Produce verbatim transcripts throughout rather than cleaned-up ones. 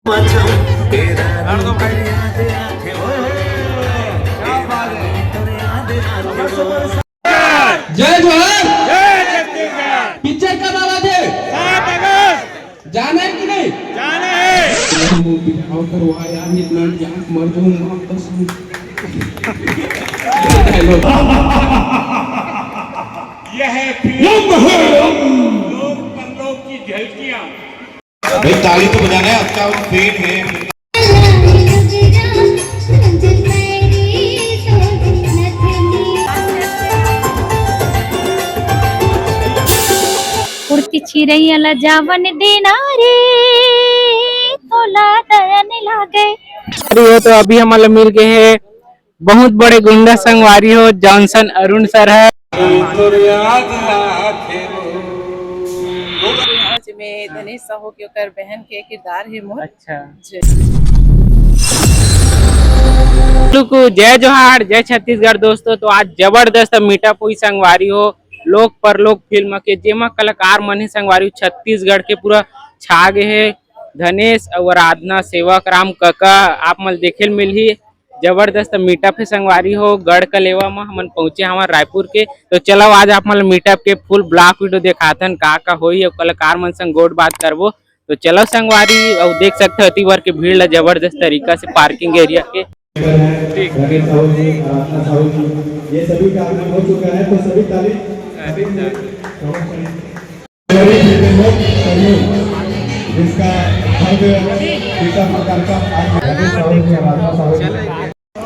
जय जोहार। पिक्चर कब आवा थे? जाना है कि नहीं? जाना है। बिहाव करवा यार, इतना जान मर जाऊं, माफ कर। यह फिल्म लोक परलोक की झलकियां। भाई, ताली तो बजाना है, आपका पेट है। कुर्ती चिरैया ला जावन देना रे, तोला दया नइ लागे। अरे, वो तो अभी हमन ला मिल गए हैं बहुत बड़े गुंडा संगवारी हो, जॉनसन अरुण सर है। जेमे धनेश साहू के ओकर बहन के किरदार हे मोर। अच्छा। जय जोहार, जय छत्तीसगढ़ दोस्तों। तो आज जबरदस्त मीटअप हुई संगवारी हो लोक परलोक फिल्म के, जेमा कलाकार मन हे संगवारी हो छत्तीसगढ़ के पूरा छा गे हे। धनेश अउ आराधना, सेवक राम, कका, आप मन देखे ल मिलही। जबरदस्त मीटअप हे संगवारी हो, गढ़ कलेवा म हमन पहुंचे हवन रायपुर के। तो चलो आज आप मन मीटअप के फुल ब्लॉक वीडियो देखाथन, का का होई अउ कलाकार मन संग गोठ बात करबो। तो चलो संगवारी, अउ देख सकते हो एती बर के भीड़ ला जबरदस्त तरीका से पार्किंग एरिया के। रमेश साहू जी, आराधना साहू जी, ये सभी का आगमन हो चुका है, तो सभी ताली। जिसका भव्य पिता प्रकार का आज रमेश साहू जी, आराधना साहू जी।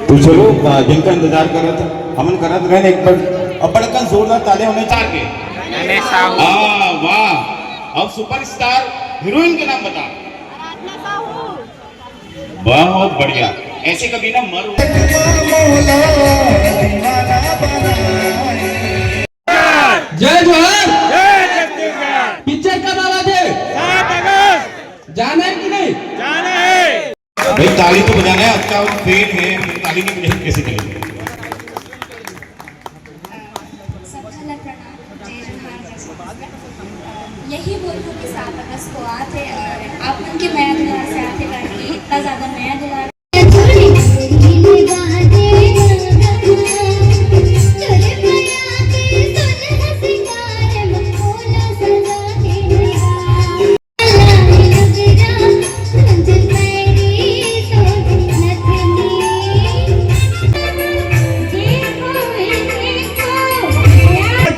तो चलो, आ, जिनका इंतजार करत हमन करत रहे एक बार, अब बड़कन जोरदार ताले होने चार के। हाँ, वाह। अब सुपरस्टार हीरोइन के नाम बता। बहुत बढ़िया। ऐसे कभी ना मरो। जय जोहार। पिक्चर कब आवा थे? जाना है कि नहीं? भाई, ताली तो बजाना है, आपका पेट है, ताली नहीं बजाएंगे कैसे चलेगा? सबका प्रणाम, जय जोहार, जय छत्तीसगढ़। यही बोलूँ कि सात अगस्त को आथे और आप मन के मया दुलार से आथे करके इतना ज्यादा मया दुलार।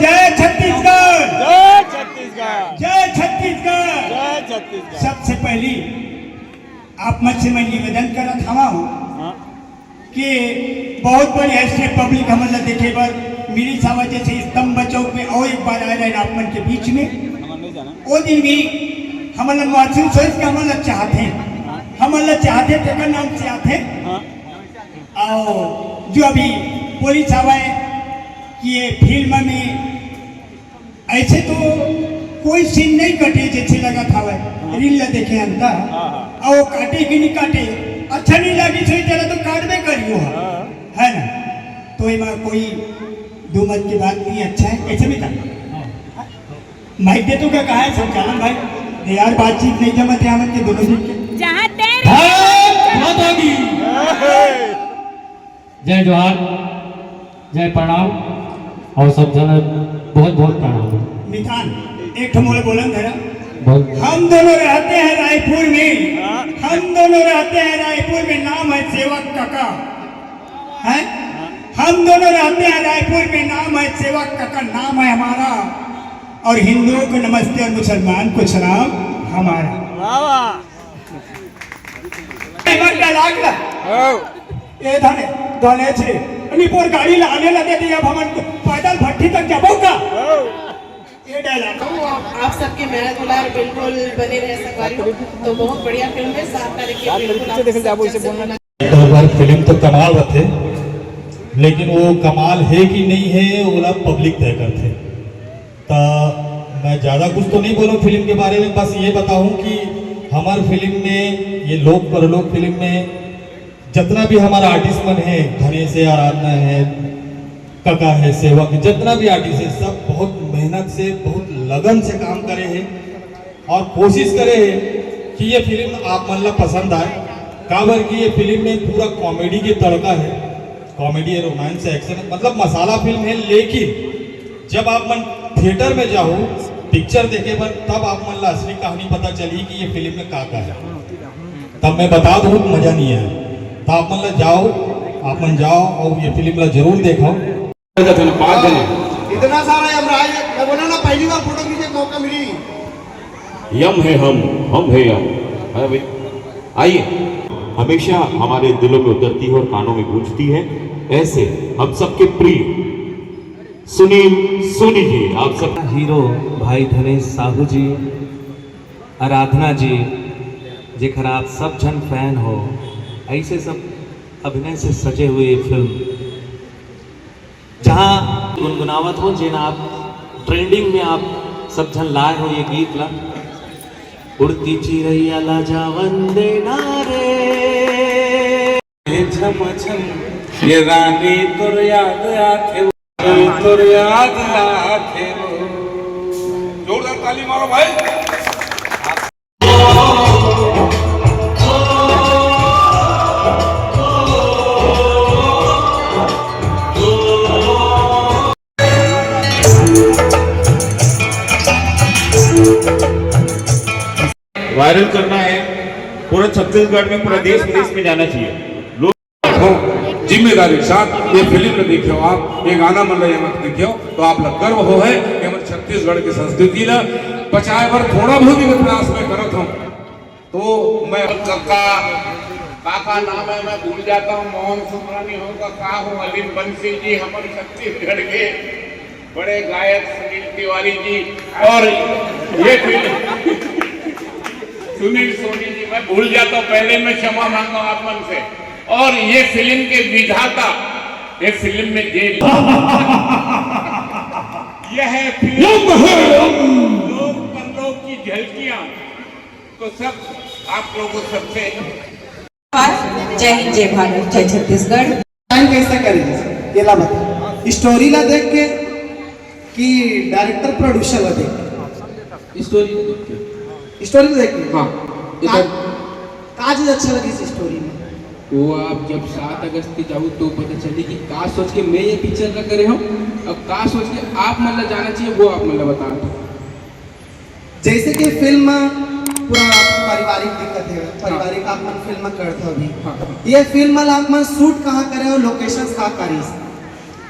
जय छत्तीसगढ़। जय छत्तीसगढ़। जय छत्तीसगढ़। जय छत्तीसगढ़। सबसे पहली आप मन से मैं निवेदन करत हवा हूँ कि बहुत बड़ी ऐसे पब्लिक हमन ला देखे बर मिली सावा जैसे स्तंभ चौक में और एक बार आए रहे आप मन के बीच में। वो दिन भी हमन ला महसूस होइस कि हमन ला चाहथे, हमन ला चाहथे, तेकर नाम से आथे। और जो अभी पुलिस आवा है कि ये फिल्म में ऐसे तो कोई सीन नहीं कटे जैसे लगत हवय। रील ला देखे अंता। और वो काटे कि नहीं काटे, अच्छा नहीं लगी सही तरह तो काटबे करियो है, है ना? तो एमा कोई दो मत की बात नहीं, अच्छा है, ऐसे भी कर। माइक दे तो क्या कहा है संचालन भाई? यार, बातचीत नहीं जमत है हमन के दोनों दिन के। जहाँ तेरे भारत माता की जय जोहार, जय प्रणाम और सब जन बहुत बहुत प्रणाम। मितान, एक ठो मोला बोलन धरा। बोल। हम दोनों रहते हैं रायपुर में, हम दोनों रहते हैं रायपुर में, नाम है सेवक काका, है? हम दोनों रहते हैं रायपुर में, नाम है सेवक काका, नाम है हमारा। और हिंदुओं को नमस्ते और मुसलमान को सलाम हमारा। वाह वाह। ए धने, धने छे। अभी पोर गाड़ी ला आने लगे थे, अब हम पैदल भट्टी तक जाबो का? ये डायलॉग। आप सबके मया दुलार बिल्कुल बने रहे संगवारी हो। तो बहुत बढ़िया फिल्म है, सात तारीख के बिल्कुल आप सब जरूर एक बार फिल्म तो कमाल रथे, लेकिन वो कमाल है कि नहीं है, वो ला पब्लिक तय करथे। तो मैं ज़्यादा कुछ तो नहीं बोलूँ फिल्म के बारे में, बस ये बताऊँ कि हमार फिल्म में, ये लोक परलोक फिल्म में जितना भी हमारा आर्टिस्ट मन है, धनेश है, आराधना है, काका है, सेवक है, जितना भी आर्टिस्ट है, सब बहुत मेहनत से, बहुत लगन से काम करे हैं और कोशिश करे हैं ये फिल्म आप मन ला पसंद आए, काबर कि ये फिल्म में पूरा कॉमेडी के तड़का है। कॉमेडी है, रोमांस है, एक्शन है, मतलब मसाला फिल्म है। लेकिन जब आप मन थिएटर में जाओ पिक्चर देखे बर, तब आप मन ला असली कहानी पता चली कि ये फिल्म में का का है। तब मैं बता दूँ, मजा नहीं आया। तो आप मन ला जाओ, आप मन जाओ और ये फिल्म ला जरूर देखो। पाँच जने। इतना सारा यमराज, मैं बोला ना, पहली बार फोटो खींचे मौका मिली। यम है हम, हम है यम। है ना भाई? आइए, हमेशा हमारे दिलों में उतरती है और कानों में गूंजती है। ऐसे हम सबके प्रिय सुनील सोनी जी, आप सब। हीरो भाई धनेश साहू जी, आराधना जी, जेकर आप सब झन फैन हो, ऐसे सब अभिनय से सजे हुए ये फिल्म, जहाँ गुनगुनावत हो, जेन आप ट्रेंडिंग में आप सब झन लाए हो ये गीत ला। उड़ती चिरैया ला जावन देना रे। छम छम ये रानी तोर याद आथे, तोर याद आथे। जोरदार ताली मारो भाई। वायरल करना है, पूरा छत्तीसगढ़ में, पूरा देश विदेश में जाना चाहिए। लोग हो, जिम्मेदारी के साथ ये फिल्म में देखियो, आप ये गाना मन ला ये मत देखियो, तो आप ला गर्व हो है कि हमर छत्तीसगढ़ की संस्कृति ला बचाए बर थोड़ा बहुत भी प्रयास मैं करत हूँ। तो मैं कका, काका नाम है, मैं भूल जाता हूँ, मोहन सुमरानी होगा, का हूँ, अलीम बंसी जी, हमारे छत्तीसगढ़ के बड़े गायक सुनील तिवारी जी। और ये फिल्म सुनील सोनी जी, मैं भूल जाता हूँ, पहले मैं क्षमा मांगता हूँ आप मन से। और ये फिल्म के विधाता, ये फिल्म में जे यह है फिल्म लोक परलोक की झलकियां। तो सब आप लोगों सबसे जय हिंद, जय भारत, जय छत्तीसगढ़। टाइम कैसा करेंगे? ये ला बता, स्टोरी ला देख के कि डायरेक्टर प्रोड्यूसर ला देख के? स्टोरी ला देख के। स्टोरी ला देख के? हाँ। का, का चीज अच्छा लगी इस स्टोरी में? वो आप जब सात अगस्त के जाऊ तो पता चली कि का सोच के मैं ये पिक्चर ला करे हूँ, अब का सोच के आप मन ला जाना चाहिए वो आप मन ला बता दो। जैसे कि फिल्म पूरा पारिवारिक दिक्कत है, पारिवारिक आप मन फिल्म करत हो अभी। हाँ, हाँ। ये फिल्म ला आप मन शूट कहाँ करे हो, लोकेशन का करिस?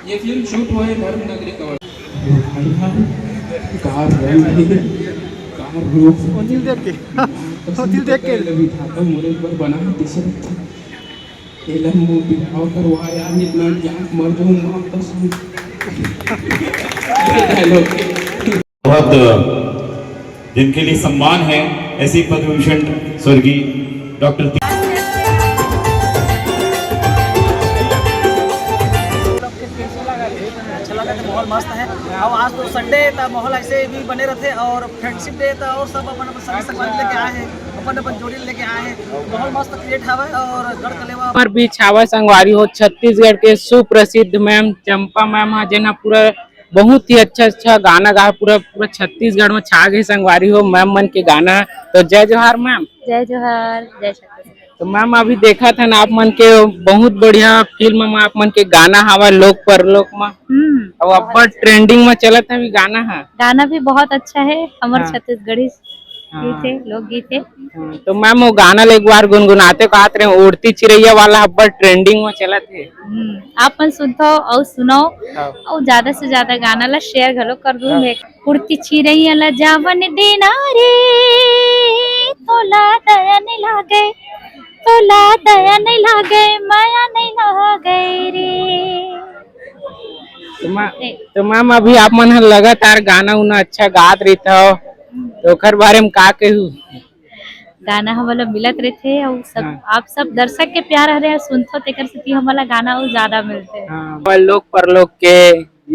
ये फिल्म शूट हुआ है धर्म नगरी कवर। कार रंग है, कार रूप। वो दिल देख के, वो दिल देख के। लवी था तो मोरे ऊपर बना है दशरथ। एला मुंह बिहाव करवा यार, नितना जान मर जाऊं मां कसम। ये डायलॉग। बहुत जिनके लिए सम्मान है, ऐसे ही पद्म विभूषण स्वर्गीय डॉक्टर अच्छा लगा था, माहौल मस्त है। और आज तो संडे था, माहौल ऐसे भी बने रहते और फ्रेंडशिप डे था और सब अपन अपन संग संगवारी लेके आए हैं, अपन अपन जोड़ी लेके आए हैं। माहौल मस्त क्रिएट हवा है और गढ़ कलेवा पर बीच हवा संगवारी हो छत्तीसगढ़ के सुप्रसिद्ध मैम चंपा मैम हा, जेन हा पूरा बहुत ही अच्छा अच्छा गाना गा, पूरा पूरा छत्तीसगढ़ में छा गई संगवारी हो मैम मन के गाना। तो जय जोहार मैम। जय जोहार, जय छत्तीसगढ़। तो मैम अभी देखा था ना आप मन के बहुत बढ़िया फिल्म में आप मन के गाना हवा लोक परलोक में। हम्म। और अब्बड़ ट्रेंडिंग में चलत है अभी गाना है। गाना भी बहुत अच्छा है, हमर हाँ। छत्तीसगढ़ी हाँ। गीत है, लोकगीत है। हाँ, तो मैम वो गाना ला एक बार गुनगुनाते कहत रहे, उड़ती चिरैया वाला अब्बड़ ट्रेंडिंग में चलत है। हम्म, आप मन सुनथो और सुनो हाँ। और ज्यादा से ज्यादा गाना ला शेयर घलो कर दूं हाँ। मैं। उड़ती चिरैया ला जावन देना रे, तोला दया नहीं लागे, तोला दया नहीं लागे, माया नहीं लागे रे। तो मैम, ए। तो मैम अभी आप मन ह लगातार गाना उना अच्छा गात रहिथव, तो ओखर बारे में का कहू? गाना हमला मिलत रहिथे अउ सब, हाँ। आप सब दर्शक के प्यार हरे सुनथो तेकर सेती हमला गाना अउ ज्यादा मिलथे। हाँ, लोक परलोक के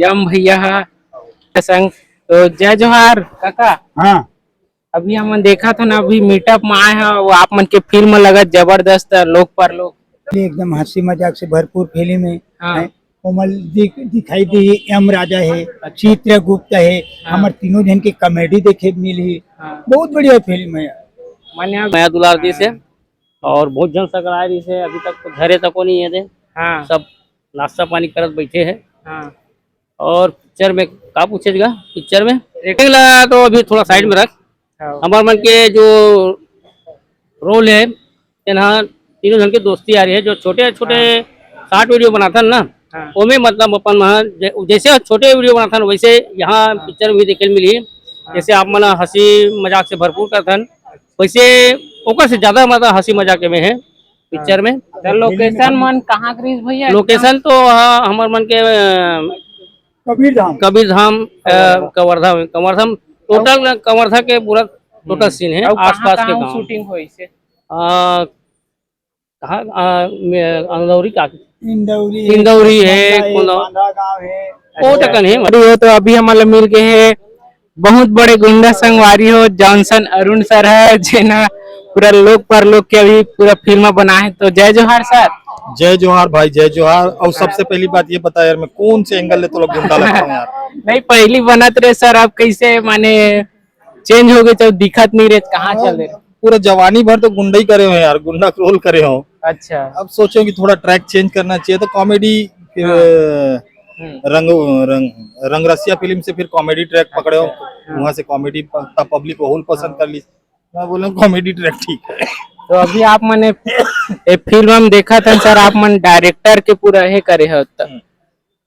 यम भैया ह संग। तो जय जोहार काका। हाँ। अभी हमन देखत हन, अभी मीटअप में आए हैं, वो आप मन के फिल्म लगत जबरदस्त है, लोक परलोक। एकदम हंसी मजाक से भरपूर फिल्म है। हाँ। हैं? कोमल दिख-, दिखाई दी, यम राजा है, अच्छा। चित्रगुप्त है, हाँ। हमर तीनों जन के कॉमेडी देखे मिली। हाँ। बहुत बढ़िया फिल्म है। मन यहाँ मया दुलार दिस हे। हाँ। और बहुत झन सकराय रहिस हे, अभी तक तो घरे तको नहीं हे दे। हाँ। सब नाश्ता पानी करत बैठे हे। हाँ। और पिक्चर में का पूछेगा? पिक्चर में एक्टिंग ला तो अभी थोड़ा साइड में रख। हाँ। हमर मन के जो रोल हे, तेन ह तीनों झन के दोस्ती आ रही है। जो छोटे छोटे हाँ। शॉर्ट वीडियो बनाथन ना, हाँ। ओमे मतलब अपन मन जै-, जैसे छोटे वीडियो बनाथन, वैसे यहाँ हाँ। पिक्चर में भी देखे मिली। हाँ। जैसे आप मन हंसी मजाक से भरपूर करथन, वैसे ओकर से ज्यादा मतलब हंसी मजाक में है पिक्चर में। तो लोकेशन मन कहाँ के रहिस भैया? लोकेशन तो, हाँ, हमर मन के, अ, कबीर धाम। कबीर धाम, अ, कवर्धा। कवर्धा में, कवर्धा में, टोटल कवर्धा के पूरा टोटल हम्म। सीन है, और कहाँ, आसपास के कहाँ गाँव। शूटिंग होइस हे? अ, कहाँ, अ, में, अंदौरी का? इंदौरी है, इंदौरी है, बांदा है, कोनो बांदा गांव है। ओ तकन है। अरे, वो तो अभी हमन ला मिल गए हैं बहुत बड़े गुंडा संगवारी हो, जॉनसन अरुण सर है, जेना पूरा लोक परलोक के अभी पूरा फिल्म बना है। तो जय जोहार सर। जय जोहार भाई, जय जोहार। और सबसे पहली बात ये बता यार, मैं कौन से एंगल ले तोला गुंडा लगता हूँ यार? नहीं, पहली बनत रहे सर, अब कैसे माने चेंज हो गए, जब दिखत नहीं रहे, कहाँ चल रहे? पूरा जवानी भर तो गुंडा ही करे हो यार, गुंडा रोल करे हो। अच्छा। अब सोचो कि थोड़ा ट्रैक चेंज करना चाहिए, तो कॉमेडी फिर हाँ। हम्म। रंग, रंग, रंग रसिया फिल्म से फिर कॉमेडी ट्रैक पकड़े हो, अच्छा। हाँ। वहां से कॉमेडी प-, तब पब्लिक बहुत पसंद हाँ। कर ली। मैं बोला कॉमेडी ट्रैक ठीक है। तो अभी आप मने ए फिल्म हम देखा था सर, आप मन डायरेक्टर के पूरा हे करे हो त, हम्म।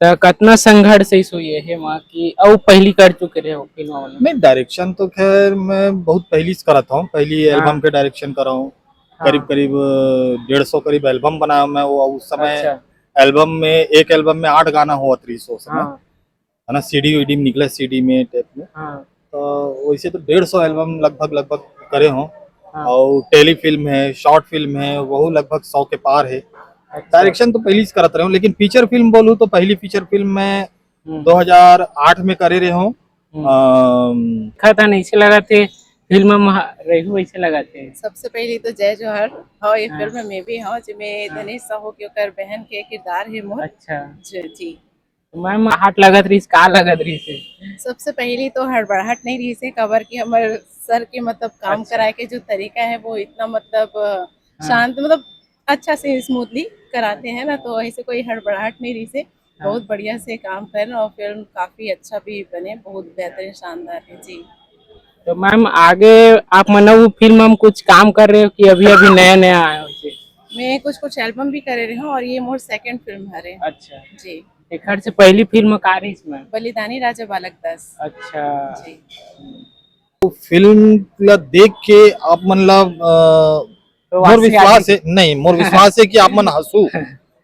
त कतना संघर्ष इस हुई है वहाँ की, अउ पहली कर चुके रहे हो फिल्म वाला? नहीं, डायरेक्शन तो खैर मैं बहुत पहली से करत हूँ, पहली हाँ। एल्बम के डायरेक्शन करा हूँ। हाँ। करीब करीब, अ, डेढ़ सौ करीब एल्बम बनाया मैं, वो उस समय अच्छा। एल्बम में, एक एल्बम में आठ गाना होत रहिस ओ समय। हाँ। है ना, सीडी वीडी में निकला, सीडी में, टेप में। हाँ। तो वैसे तो डेढ़ सौ एल्बम लगभग, लगभग करे हों। हाँ। और टेली फिल्म है, शॉर्ट फिल्म है, वो लगभग सौ के पार है। अच्छा। डायरेक्शन तो पहली से करत रहे हों, लेकिन फीचर फिल्म बोलूँ तो पहली फीचर फिल्म मैं हम्म। दो हज़ार आठ में करे रहे हों। हम्म। अम, खा था नहीं, इसे लगा थे फिल्म में हा-, रहू, ऐसे लगा थे। सबसे पहली तो जय जोहार। हाँ, ये हाँ। फिल्म में भी हाँ, जिमे हाँ। धनेश साहू के ओकर बहन के किरदार है मोर। अच्छा। जी, जी। तो मैम, आहट लगत रहिस, का लगत रहिस हे? सबसे पहली तो हड़बड़ाहट नहीं रहिस हे, काबर कि हमर सर के मतलब काम अच्छा। कराए के जो तरीका है, वो इतना मतलब, अ, हाँ। शांत, मतलब अच्छा से स्मूथली कराते हैं ना, तो ऐसे कोई हड़बड़ाहट नहीं रहिस हे। हाँ। बहुत बढ़िया से काम करें और फिल्म काफी अच्छा भी बने, बहुत बेहतरीन, शानदार है जी। तो मैम, आगे आप मन वो फिल्म में कुछ काम कर रहे हो कि अभी अभी नया नया आया हो जी? मैं कुछ कुछ एल्बम भी करे रहे हूँ और ये मोर सेकंड फिल्म हरे। अच्छा। जी। एखर से पहली फिल्म का रहिस मैम? बलिदानी राजा बालक दास। अच्छा। जी। तो फिल्म ला देख के आप मन ला, अ, तो मोर वासी विश्वास आदमी है, नहीं, मोर विश्वास है कि आप मन हंसू,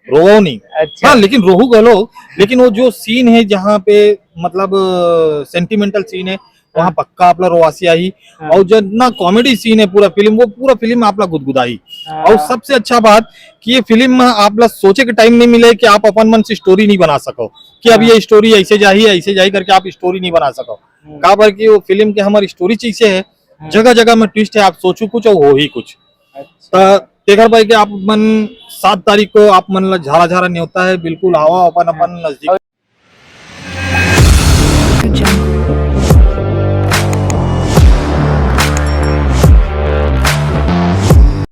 रोवो नहीं। अच्छा। हाँ, लेकिन रोहू घलो, लेकिन वो जो सीन है जहाँ पे मतलब, अ, सेंटिमेंटल सीन है, वहाँ हाँ। पक्का आप ला रोवासी आही। हाँ। और जितना कॉमेडी सीन है पूरा फिल्म, वो पूरा फिल्म आप ला गुदगुदाही। हाँ। और सबसे अच्छा बात कि ये फिल्म में आप ला सोचे के टाइम नहीं मिले कि आप अपन मन से स्टोरी नहीं बना सको, कि अब हाँ। ये स्टोरी ऐसे जाही, ऐसे जाही करके आप स्टोरी नहीं बना सको। हम्म। काबर कि वो फिल्म के हमर स्टोरी चीज से है, हम्म। जगह जगह में ट्विस्ट है, आप सोचू कुछ और हो ही कुछ। अच्छा। त तेखर भाई के आप मन सात तारीख को आप मन ला झारा झारा न्योता है, बिल्कुल आवा अपन, अपन हाँ। नजदीक।